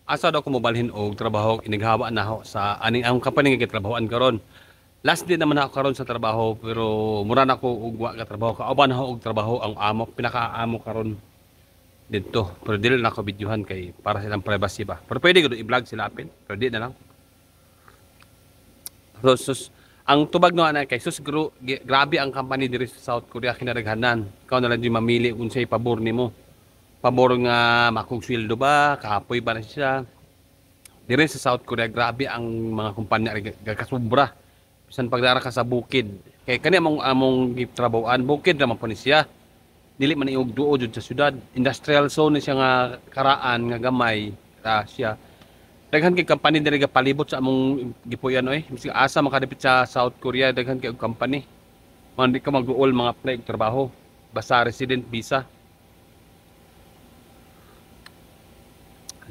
Asa daw ko mobalhin og trabaho inighawa na ako sa aning ang company nga gitrabahoan karon. Last day naman ako karon sa trabaho, pero mura na ko og wa ka trabaho. Kauban ako og trabaho ang amo, pinakaamo karon didto. Pero dili na ako videohan kay para silang privacy ba. Pero pwede gud i-vlog sila apin, pero di na lang. So, sus, ang tubag no ana kay sus grabe ang company diri sa South Korea kinadaghanan. Ikaw na lang di mamili kung unsay pabor nimo. Pabor nga makog sweldo ba, kapoy ba na siya. Diri sa South Korea grabe ang mga kumpanya gakasubra. Bisan pagdara ka sa bukid. Kay kani among among gitrabahoan, bukid ra man po ni siya. Dili man iog duo jud sa syudad. Industrial zone ni siya nga karaan nga gamay ra siya. Daghan kay company diri palibot sa among gipuy-an oy. Bisag asa makadapit sa South Korea, daghan kay og company. Man di ka mag-uol mga apply og trabaho basta resident visa.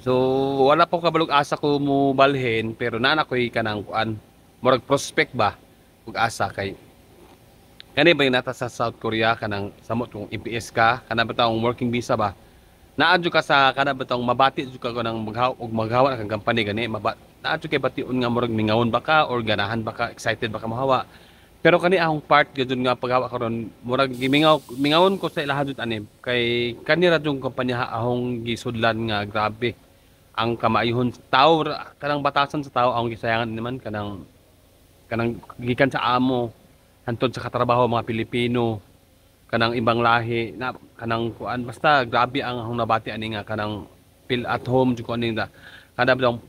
So wala pa ko kabalog asa ko mo balhin, pero naa ko'y kanang kuan, murag prospect ba ug asa kay kani ba yung nata sa South Korea kanang samot kung MPS ka kana ba taong working visa ba, naa jud ka sa kana ba taong mabati jud ka kanang maghaw og maghawa na kang company gani maba, naa jud kay bation nga murag mingawon ba ka or ganahan ba ka, excited ba ka mohawa. Pero kani akong part gyud nga paghawa karon, murag gimingaw mingawon ko sa ilaha jud ani kay kani ra jud kumpanya ahong gisudlan nga grabe ang kamaayhon tao, kanang batasan sa tao ang gisayangan naman kanang kanang gikan sa amo hantod sa katrabaho mga Pilipino kanang ibang lahi na kanang kuan, basta grabe ang akong nabati ani nga kanang feel at home jud ko ani na kada bang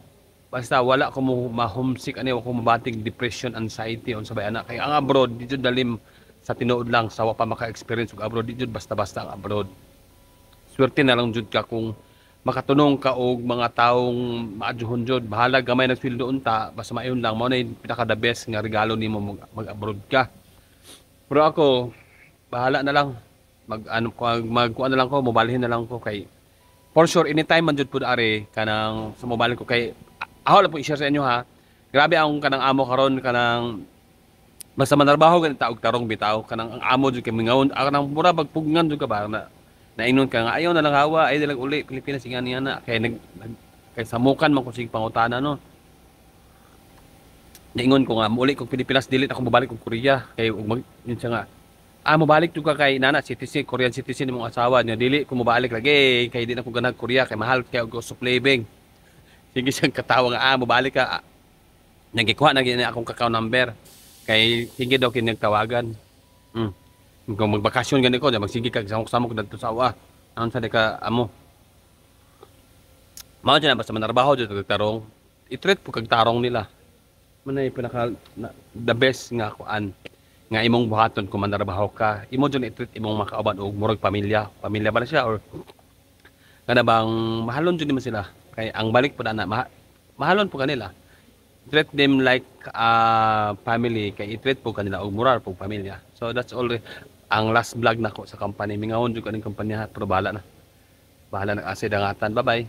basta wala ko mo ma-homesick ani, wa ko mabatig depression, anxiety, unsa bay ana. Kay ang abroad di jud dalim sa tinuod lang, sa wa pa maka-experience og abroad, di jud basta-basta ang abroad. Swerte na lang jud ka kung makatunong ka og mga taong maadyohon jud. Bahala gamay nag sweldo unta, basta maayon lang, mao na yung pinaka the best nga regalo nimo mag-abroad ka. Pero ako bahala na lang, mag ano ko, mag kuan na lang ko, mobalhin na lang ko kay for sure anytime man jud pud are kanang sa mobalhin ko. Kay ako lang po i-share sa inyo ha, grabe ang kanang amo karon, kanang basta manarbaho ganit og tarong bitaw, kanang ang amo jud kay mingawon kanang mura bagpugngan jud ka ba na nainon ka nga ayaw na lang hawa, ayaw na lang uli Pilipinas nga niya na kay nag, nag kay samukan man ko sige pangutana no. Naingon ko nga muuli kog Pilipinas, dili na ako mobalik og Korea kay ug mag, yun siya nga mobalik jud ka kay nana citizen, Korean citizen imong asawa niya, dili ko mobalik lagi kay di na ko ganag Korea kay mahal kay og cost of living. Sige siyang katawa nga mobalik ka. Nagikuha na gini akong kakao number kay sige daw kinagtawagan. Kung magbakasyon gani ko, magsige kag samok-samok dadto sa awa. Anon sa di ka amo. Mao dyan na basta manarbaho dyan kag tarong. I-treat po kag tarong nila. Manay pinaka na, the best nga kuan nga imong buhaton kung manarbaho ka. Imo dyan i-treat imong makauban og murag pamilya. Pamilya ba na siya or kana bang mahalon jud nimo sila. Kay ang balik po na mahalon po kanila. Treat them like family kay i-treat po kanila og moral po pamilya. So that's all ang last vlog nako sa company. Mingawon jud kaning kumpanya pero bahala na. Bahala na asay dangatan. Bye bye.